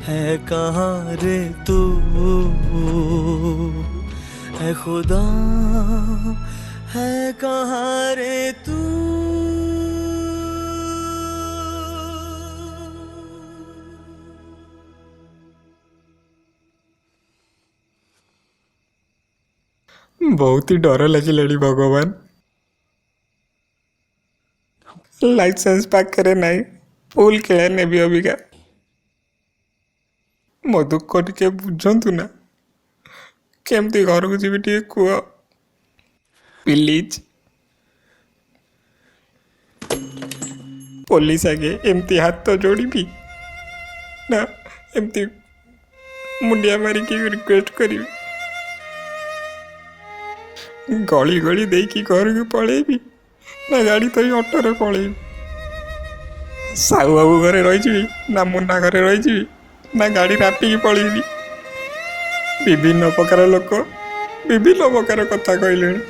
है कहाँ रे तू, है खुदा है कहाँ रे तू। ବହୁତ ହି ଡର ଲାଗିଲାଣି ଭଗବାନ। ଲାଇସେନ୍ସ ପାଖରେ ନାହିଁ, ଫୁଲ୍ ଖେଳା ନେବି ଅବିକା। ମୋ ଦୁଃଖ ଟିକେ ବୁଝନ୍ତୁ ନା। କେମିତି ଘରକୁ ଯିବି ଟିକେ କୁହ ପ୍ଲିଜ୍। ପୋଲିସ ଆଗେ ଏମିତି ହାତ ଯୋଡ଼ିବି ନା ଏମିତି ମୁଣ୍ଡିଆ ମାରିକି ରିକ୍ୱେଷ୍ଟ କରିବି? ଗଳି ଗଳି ଦେଇକି ଘରକୁ ପଳେଇବି ନା ଗାଡ଼ି ଥୋଇ ଅଟୋରେ ପଳେଇବି? ସାହୁ ବାବୁ ଘରେ ରହିଯିବି ନା ମୁନ୍ନା ଘରେ ରହିଯିବି ନା ଗାଡ଼ି ରାପିକି ପଳେଇବି? ବିଭିନ୍ନ ପ୍ରକାର ଲୋକ ବିଭିନ୍ନ ପ୍ରକାର କଥା କହିଲେଣି।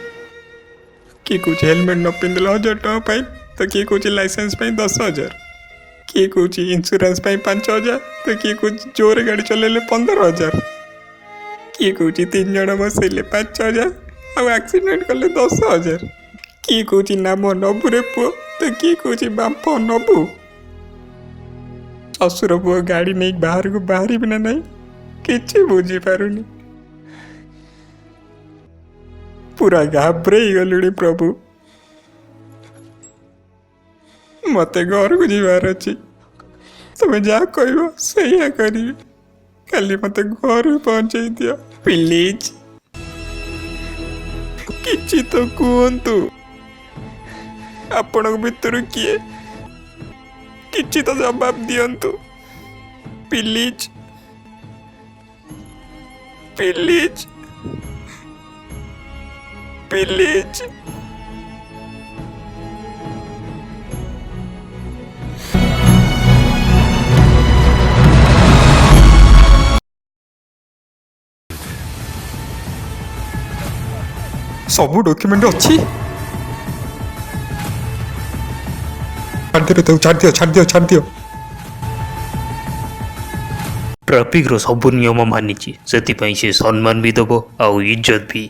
କିଏ କହୁଛି ହେଲମେଟ୍ ନ ପିନ୍ଧିଲେ 1000 ଟଙ୍କା ଫାଇନ୍, ତ କିଏ କହୁଛି ଲାଇସେନ୍ସ ପାଇଁ 10,000, କିଏ କହୁଛି ଇନ୍ସୁରାନ୍ସ ପାଇଁ 5000, ତ କିଏ କହୁଛି ଜୋରେ ଗାଡ଼ି ଚଲେଇଲେ 15,000, କିଏ କହୁଛି ତିନି ଜଣ ବସେଇଲେ 5000 ଆଉ ଆକ୍ସିଡେଣ୍ଟ କଲେ 10,000, କିଏ କହୁଛି ନାମ ନବୁରେ ପୁଅ, ତ କିଏ କହୁଛି ବାମ୍ଫ ନବୁ। ଶ୍ୱଶୁର ପୁଅ ଗାଡ଼ି ନେଇକି ବାହାରକୁ ବାହାରିବି ନା ନାହିଁ କିଛି ବୁଝିପାରୁନି। ପୁରା ଘାବରେଇ ଗଲିଣି ପ୍ରଭୁ। ମତେ ଘରକୁ ଯିବାର ଅଛି। ତମେ ଯାହା କହିବ ସେଇଆ କରିବି, ଖାଲି ମତେ ଘରୁ ପହଞ୍ଚେଇ ଦିଅ ପ୍ଲିଜ୍। କିଛି ତ କୁହନ୍ତୁ, ଆପଣଙ୍କ ଭିତରୁ କିଏ କିଛି ତ ଜବାବ ଦିଅନ୍ତୁ ପ୍ଲିଜ୍, ପ୍ଲିଜ୍, ପ୍ଲିଜ୍। ସବୁ ଡକ୍ୟୁମେଣ୍ଟ ଅଛି। ଛାଡ଼ିଦିଅ ତାକୁ, ଛାଡ଼ିଦିଅ, ଛାଡ଼ିଦିଅ, ଛାଡ଼ିଦିଅ। ଟ୍ରାଫିକ୍ର ସବୁ ନିୟମ ମାନିଛି, ସେଥିପାଇଁ ସେ ସମ୍ମାନ ବି ଦେବ ଆଉ ଇଜ୍ଜତ ବି।